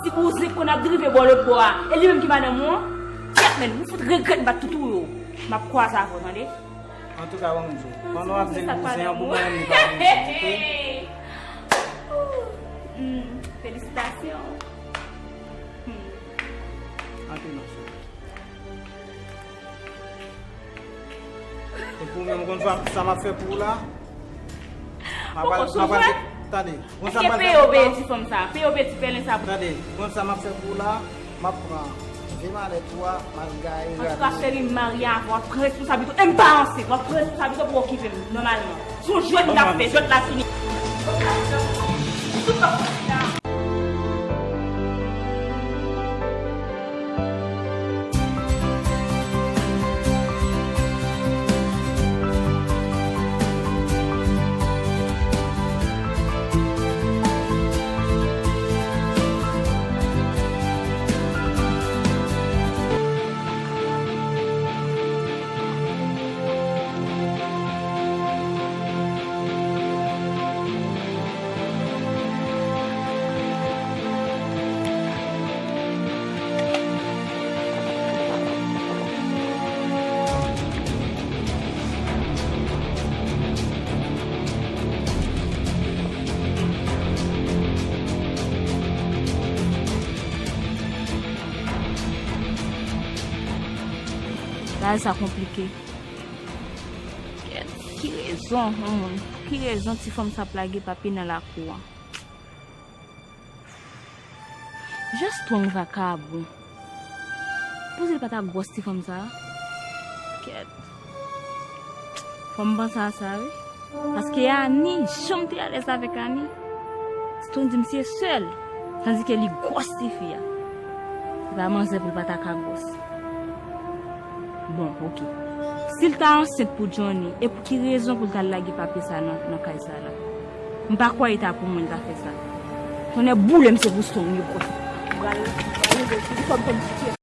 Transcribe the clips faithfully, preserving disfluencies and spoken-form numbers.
Ti bouzen konn ap drive bò lòt bò a. E li menm ki madanm ou an? Kèt, men, ou fout regrèt m pa t toutou yo. M ap kwaze avè w, tande? Antouka, ban m di w, pandan w ap di l bouzen an, pou mwen menm, li pa bouzen, oke? Hmm, felisitasyon. Hmm. Antre, non, cheri. E pou mwen, m konn sa, sa m ap fè pou ou la. M ap pral, m ap pral, tande. Konn sa m pral fè pou ou la. Peye w peye ti fanm sa. Peye w peye ti pèlen sa. Tande, konn sa m ap fè pou ou la. M ap pran vye malèt ou a, m al gaye. Antouka, cheri, m marye avè w, w ap pran responsablite w. E m pa ansent, w ap pran responsablite w pou w okipe m nòmalman. Se yon jwèt m t ap fè, jwèt la fini. Bagay sa konplike. Kèt, ki rezon, yon moun, ki rezon ti fanm sa ap lage papye nan lakou an? Just yon vakabon. Poze l pa ta gwòs ti fanm sa. Kèt. Fò m panse a sa, wi. Paske Ani, jan m te alèz avèk Ani, si t on di m se sè l, tandike li gwòs tifi a. Se pa manzè pou l pa ta ka gwòs. Bon, oke. Si l ta ansent pou Johnny, e pou ki rezon pou l t al lage papye sa nan, nan kay sa la? M pa kwè e ta pou mwen l ta fè sa. Tonnè boule m, se pou strong li gwòs. M pral, m pral leve sou li kòm kòm sitiyasyon.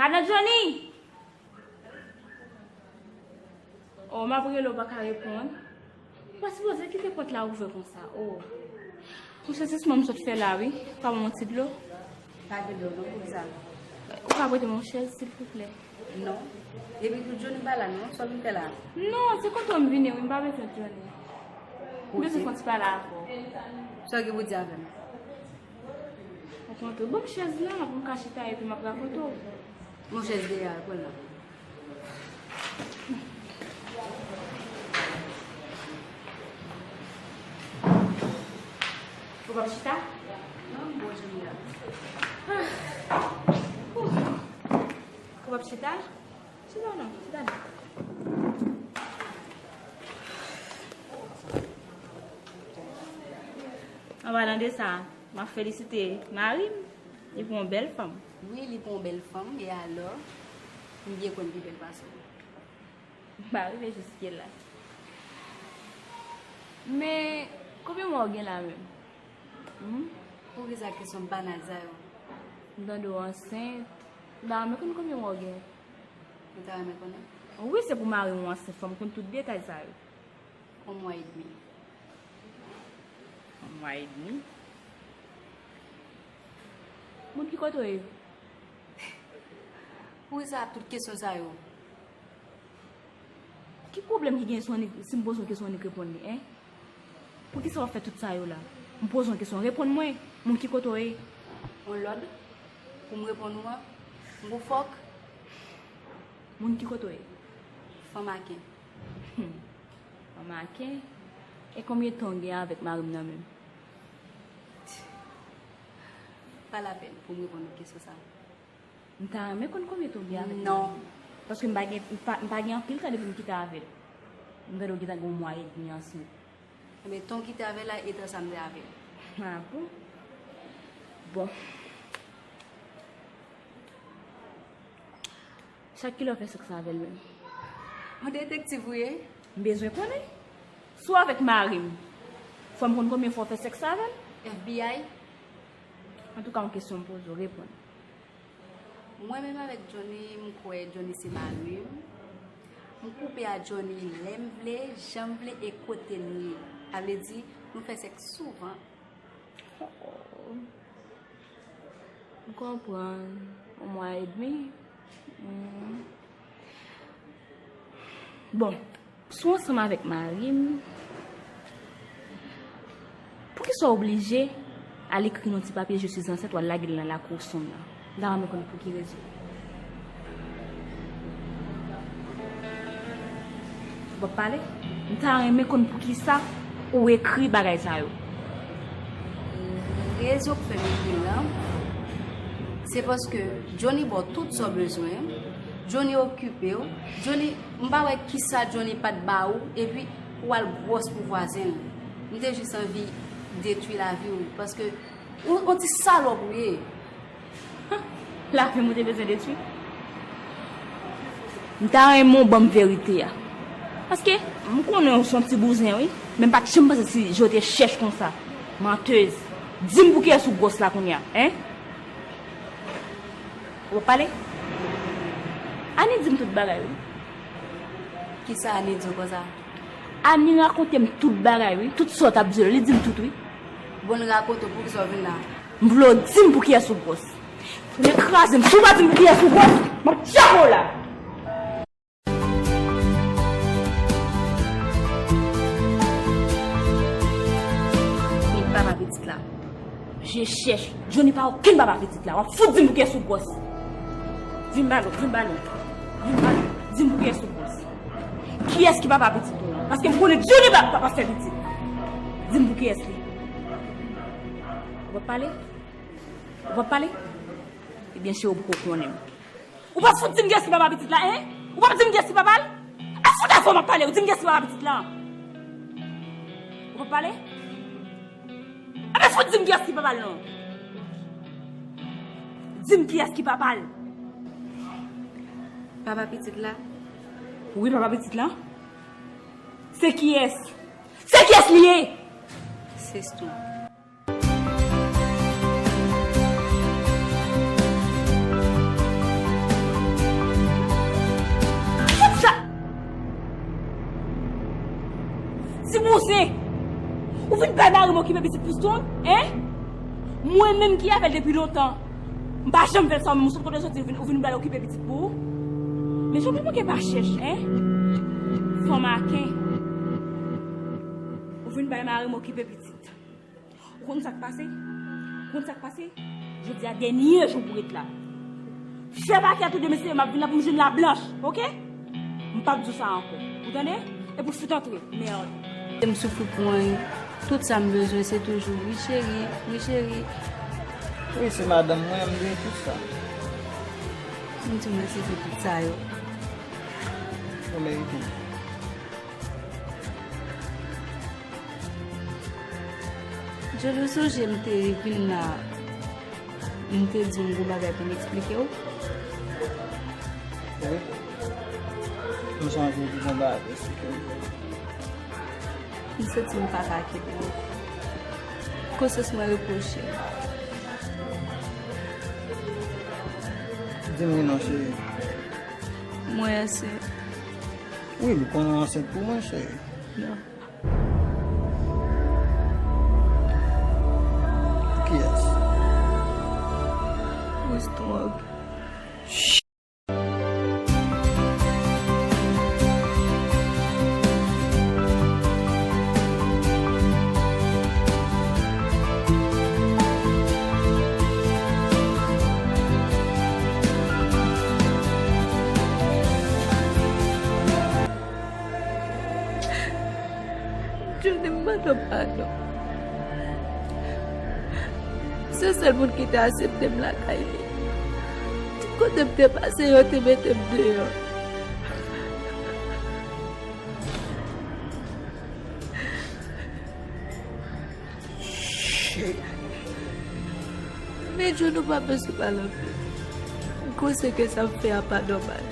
Madan Johnny! Oh, m ap rele w, ou pa ka reponn. Ou pa sipoze kite pòt la ouvè konsa. Oh. Monchè, se sèlman m sot fè la, wi. Pa ban m yon ti dlo? Pa gen dlo, non, poukisa? Ou ka prete m yon chèz, silvouplè? Non. Epi tou Johnny pa la, non? Sa w vin fè la? Non, se kote w m vini, wi. M pa bezwen Johnny. M bezwen fè yon ti pale avè w. Sa w gen pou di avè m? Rakonte w. Ban m chèz la pou m ka chita epi m ap rakonte w. Yon chèz dèyè a, pran l la. Ou p ap chita? Non, m bon jan m ye a. Ou p ap chita? Chita non, chita non. An palan de sa, m ap felisite mari m. Li pran yon bèl fanm. Wi, li pran yon bèl fanm, e alò, m byen kwè m pi bèl pase w. M pa rive jiske la. Men, konbyen mwa w gen la menm? Hmm? Poukisa kesyon banal sa yo? M tande w ansent. M ta renmen konn konbyen mwa w gen. Ou ta renmen konnen? Wi, se pou mari w ansent, fò m konn tout detay sa yo. Yon mwa edmi. Yon mwa edmi? Moun ki kote w ye? Poukisa tout kesyon sa yo? Ki pwoblèm ki gen si w annik, si m poze w kesyon w annik reponn li, en? Poukisa w ap fè tout sa yo la? M poze w kesyon, reponn mwen. Moun ki kote w ye? Yon lòd pou m reponn ou an? M gon fòk? Moun ki kote w ye? Fanm Aken. Hmm. Fanm Aken? E konbyen tan w gen avèk mari m nan menm? Pa lapèn pou m reponn ou kesyon sa. M ta renmen konn konbyen tan w gen avèk mari m. Non. Paske m pa gen, m pa, m pa gen anpil tan depi m kite avè l. M tande w gentan gen yon mwa edmi ansent. Ebyen, tan w kite avè l la, e tan sa m te avè l. A bon? Bon. Chak kilè w fè sèks avè l menm? Yon detektiv ou ye? M bezwen konnen. Si w avèk mari m, fò m konn konbyen fwa w fè sèks avè l? F B I? Antouka, yon kesyon m poze w, reponn. Mwen menm avèk Johnny, m kwè Johnny se mari m. M koupe a Johnny lè m vle, jan m vle e kote n ye. Sa vle di, nou fè sèks souvan. Oh, oh. M konprann. Yon mwa edmi. Hmm. Bon, si w ansanm avèk mari m, poukisa w oblije al ekri nan ti papye "Je suis enceinte", w al lage l nan lakou w sonn nan? M ta renmen konnen pou ki rezon. W ap pale? M ta renmen konn poukisa ou ekri bagay sa yo. Rezon k fè m ekri l lan, se paske Johnny ba w tout sa w bezwen. Johnny okipe w. Johnny, m pa wè kisa Johnny pa t ba ou, epi ou al gwòs pou vwazen l. M te jis anvi detwi lavi w, paske ou, ou ti salòp ou ye. Lavi m ou te bezwen detwi? M ta renmen w ban m verite a. Paske m konnen w se yon ti bouzen, wi. Men m pa t janm panse si je te chèch konsa. Mantèz. Di m pou kiyès ou gwòs la kounye a, en? Ou ap pale? Ani di m tout bagay, wi. Kisa Ani di w konsa? Ani rakonte m tout bagay, wi. Tout sa w t ap di yo, li di m tout, wi. Bon, li rakonte w poukisa w vin la? M vle w di m pou kiyès ou gwòs. Tounen kraze m. Si w pa di m pou kiyès ou gwòs, m ap tchape w la. Ni papa pitit la. Je chèch. Johnny pa okenn papa pitit la. W ap fout di m pou kiyès ou gwòs. Di m ba l, di m ba l. Di m ba l. Di m pou kiyès ou gwòs. Kiyès ki papa pitit ou an? Paske m konnen Johnny pa, pa, pa fè pitit. Di m pou kiyès li. Ou p ap pale? Ou p ap pale? Ebyen, se ou poko konnen m. Ou p ap fout di m kiyès ki papa pitit la, en? Ou p ap di m kiyès ki papa l? A fout avè w m ap pale, ou di m kiyès ki papa pitit la. Ou p ap pale? Enben, fout di m kiyès ki papa l non. Di m kiyès ki papa l. Papa pitit la? Wi, papa pitit la. Se kiyès? Se kiyès li ye? Se Strong. Sa! Ti bouzen! Ou vin bay mari m okipe pitit pou Strong, en? Mwen menm ki avè l depi lontan, m pa janm fè l sa, ou menm ou sot kote w soti, ou vin, ou vin bay l okipe pitit pou ou? Men Johnny manke pa chèch, en? Fanm aken. Ou vin bay mari m okipe pitit. Ou konn sa k pase? Ou konn sa k pase? Jodi a dènye jou pou w ret la. Fè pakè a tou de mesye yo, m ap vin la pou m jwenn la blanch, oke? M p ap di w sa ankò. Ou tande? Epi w fout antre, mèd. M soufri pou mwen. Tout sa m bezwen, se toujou wi cheri, wi cheri. Wi, se madanm mwen, m dwe tout sa. M di mwen se tout sa yo. Ou merite. Johnny, ou sonje m te vin la, m te di w m gon bagay pou m eksplike w? Wi. M sonje w te gon bagay pou eksplike m. M santi m pa ka kenbe l. Konsyans mwen repwoche m. Di m wi non, cheri. Mwen ansent. Wi, m konnen w ansent pou mwen, cheri. Non. Kiyès? Pou Strong. Johnny, m mande w padon. Se sèl moun ki te aksepte m lakay li. Kote m te pase, yo te mete m deyò. Shit. Men Johnny, ou pa bezwen pale anpil. M konsyan ke sa m fè a pa nòmal.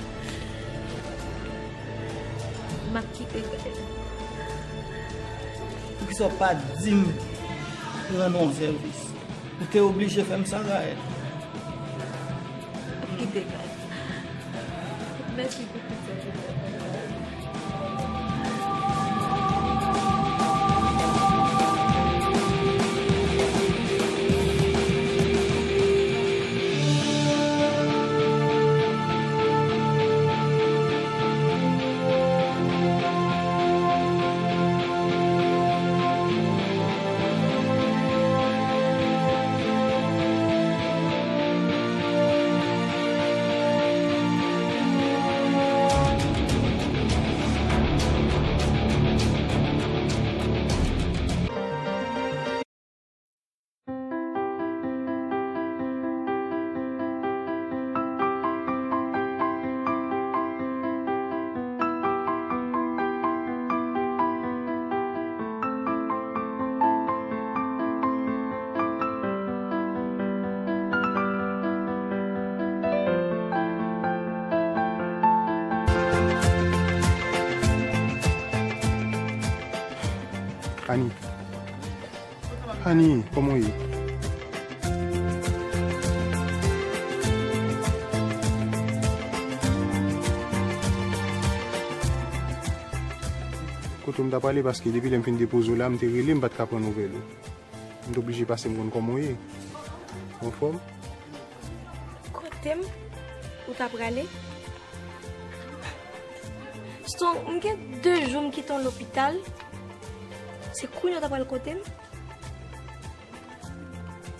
M ap kite Gaël. Poukisa w pa di m rann w yon sèvis? Ou te oblije fè m sa, Gaël. M ap kite Gaël. Mèsi pou tout sa w te fè. Ani. Ani, kòman w ye? Kote w m ta prale, paske depi lè m fin depoze w la, m te rele, m pa t ka pran nouvèl ou. M te oblije pase m konn kòman w ye. Anfòm? Kote m ou ta prale? Stone, m gen de jou m kite w lopital. Se kounye a w ta pral kote m?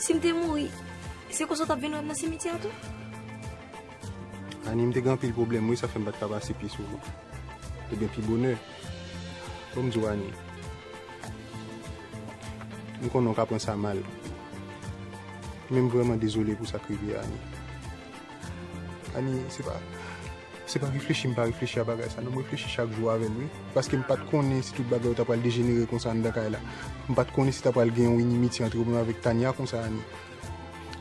Si m te mouri, se konsa w t ap vin wè m nan simityè a tou? Ani, m te gen anpil pwoblèm, wi, sa fè m pa t ka pase pi souvan. Ebyen, pi bonè. Bon, m di w, Ani, m konnen w ka pran sa mal. Men m vrèman dezole pou sa k rive a, Ani. Ani, se pa, se pa reflechi m pa reflechi a bagay sa, non, m reflechi chak jou avè l, wi. Paske m pa t konnen si tout bagay yo ta pral dejenere konsa anndan kay la. M pa t konnen si ta pral gen yon inimitye ant ou menm avèk Tania konsa, Ani.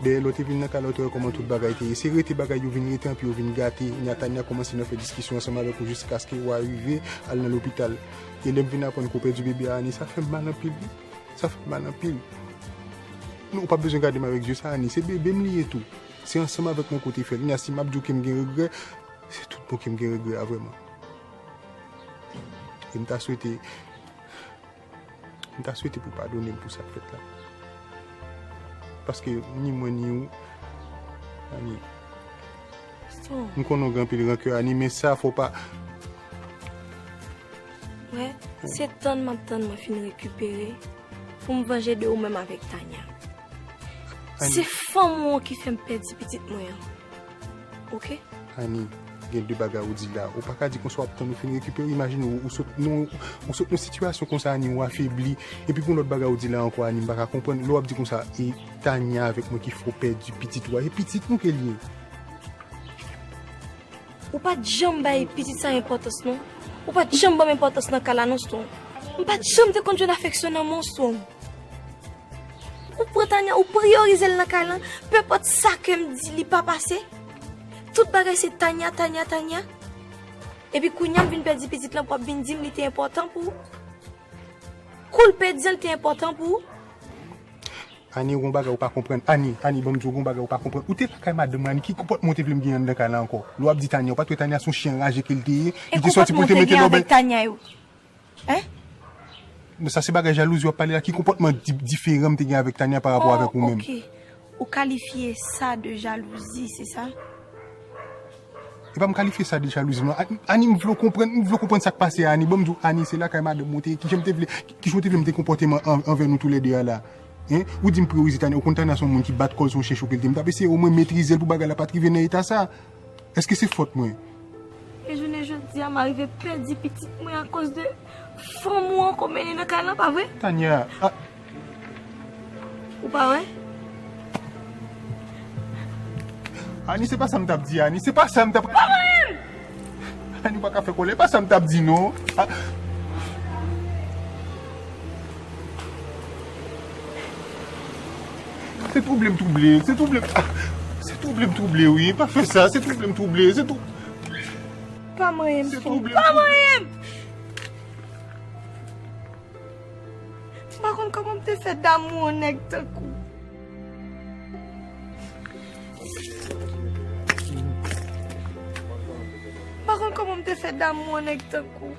Dèyè lè w te vin nan kay la, w te wè kòman tout bagay te ye. Se rete bagay yo vin rete anpi yo vin gate. Kounye a Tania kòmanse nan fè diskisyon ansanm avèk ou jiskaske w arive al nan lopital. E lè m vin aprann ke w pèdi bebe a, Ani, sa fè m mal anpil, wi. Sa fè m mal anpil. Non, ou p ap bezwen gade m avèk zye sa, Ani. Se bebe m li ye tou. Se ansanm avèk mwen ke w te fè l. Kounye a, si m ap di w ke m gen regrè, se tout bon ke m gen regrè a vrèman. E m ta swete, m ta swete pou w padone m pou sa k fèt la. Paske ni mwen ni ou, Ani, Stone, m konnen w gen anpil rankè, Ani, men sa fò w pa. Wè, se tann m ap tann mwen fin rekipere pou m vanje de ou menm avèk Tania. Ani. Se fanm ou an ki fè m pèdi pitit mwen an. Oke? Ani, gen de bagay ou di la. Ou pa ka di konsa w ap tann ou fin rekipere. Imajine w, ou sot nan, ou sot nan sitiyasyon konsa, Ani, ou afebli. Epi gen lòt bagay ou di la ankò, Ani, m pa ka konprann. Lè w ap di konsa, e Tania avèk mwen ki fè w pèdi pitit ou a. E pitit nou ke l ye. Ou pa t janm bay pitit sa enpòtans, non. Ou pa t janm ban m enpòtans nan kay la, non, Stone. M pa t janm te konn jwenn afeksyon nan men w, Stone. Ou pran Tania, ou priyorize l nan kay lan, penpòt sa ke m di li pa pase. Tout bagay se Tania, Tania, Tania. Epi kounye a m vin pèdi pitit lan, pou w ap vin di m li te enpòtan pou ou. Kou l pèdi an, li te enpòtan pou ou. Ani, gon bagay ou pa konprann. Ani, Ani, ban m di w, gon bagay ou pa konprann. Ou te lakay madanm mwen, Ani, ki konpòtman ou te vle m gen anndan kay la ankò? Lè w ap di Tania, ou pa t wè Tania se yon chen anraje ke l te ye? Li te sòti pou l te mete lòbèy. E konpòtman ou te gen avèk Tania yo? Hein? Non, sa se bagay jalouzi w ap pale la. Ki konpòtman di-, diferan m te gen avèk Tania pa rapò avèk ou menm? Oh, ok. Ou kalifye sa de jalouzi, se sa? E pa m kalifye sa de jalouzi, non. A-, Ani, m vle w konprann, m vle w konprann sa k pase a, Ani. Ban m di w, Ani, se lakay madanm mwen te ye. Kijan m te vle, ki, kijan w te vle m te konpòte m an-, anvè nou toulède a la? Hein? Ou di m priyorize Tania, ou konn Tania se yon moun ki bat kò l, se yon chen cho ke l te ye. M t ap eseye omwen metrize l pou bagay la pa t rive nan eta sa. Èske se fòt mwen? E jounen jodi a, m arive pèdi pitit mwen akoz de fanm ou an ke w mennen nan kay lan, pa vre? Tania, a- Ou pa wè? Ani, se pa sa m t ap di, Ani. Se pa sa m t ap. Pa mwen! Ani, ou pa ka fè kòlè. E pa sa m t ap di, non. A- Se twouble m twouble. Se twouble m. A, se twouble m twouble, wi. Pa fè sa. Se twouble m twouble. Se twou- Pa manyen m, Stone. Pa manyen m! Te fè damou yon nèg tankou. M pa konn kòman m te fè damou yon nèg tankou.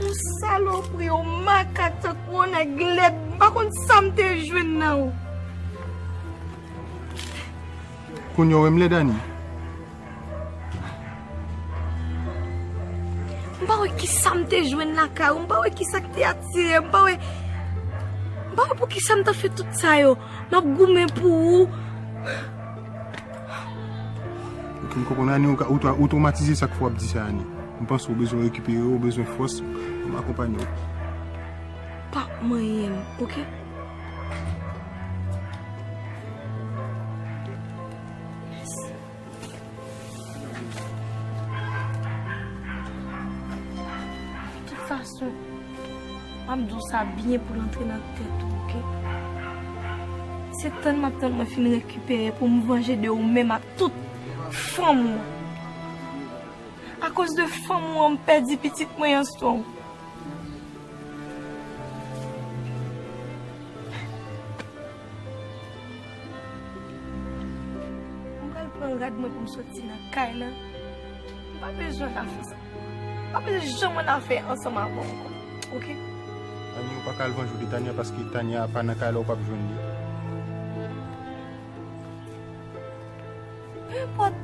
Yon salopri, yon makak tankou yon nèg lèd. M pa konn sa m te jwenn nan ou. Kounye a w wè m lèd, Ani? M pa wè kisa m te jwenn lakay ou, m pa wè kisa k te atire m, m pa wè, m pa wè pou kisa m ta fè tout sa yo. M ap goumen pou ou. Ok, m konprann, Ani, ou ka, ou tra-, ou twomatize, sa k fè w ap di sa, Ani. M panse ou bezwen rekipere, ou bezwen fòs, m akonpanye w. Pa manyen m, ok? Tout fason, m ap di w sa byen pou l antre nan tèt ou, ok? Se tann m ap tann mwen fin rekipere pou m vanje de ou menm ak tout fanm ou. Akoz de fanm ou an, m pèdi pitit mwen an, Strong. M pral pran rad mwen pou m soti nan kay la. M pa bezwen ann afè sa. M pa bezwen janm ann afè ansanm avè w ankò. Ok? Ani, ou pa ka al vanje w de Tania, paske Tania pa nan kay la, ou p ap jwenn li. Nenpòt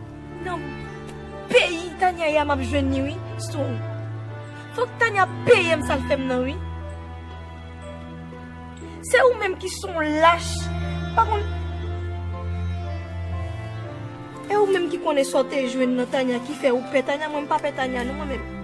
nan peyi Tania ye a, m ap jwenn li, wi. Strong. Fòk Tania peye m sa l fè m nan, wi. Se ou menm ki se yon lach. Pa konn. E ou menm ki konnen sa w te jwenn nan Tania ki fè ou pè Tania. Mwen, m pa pè Tania, non, mwen menm.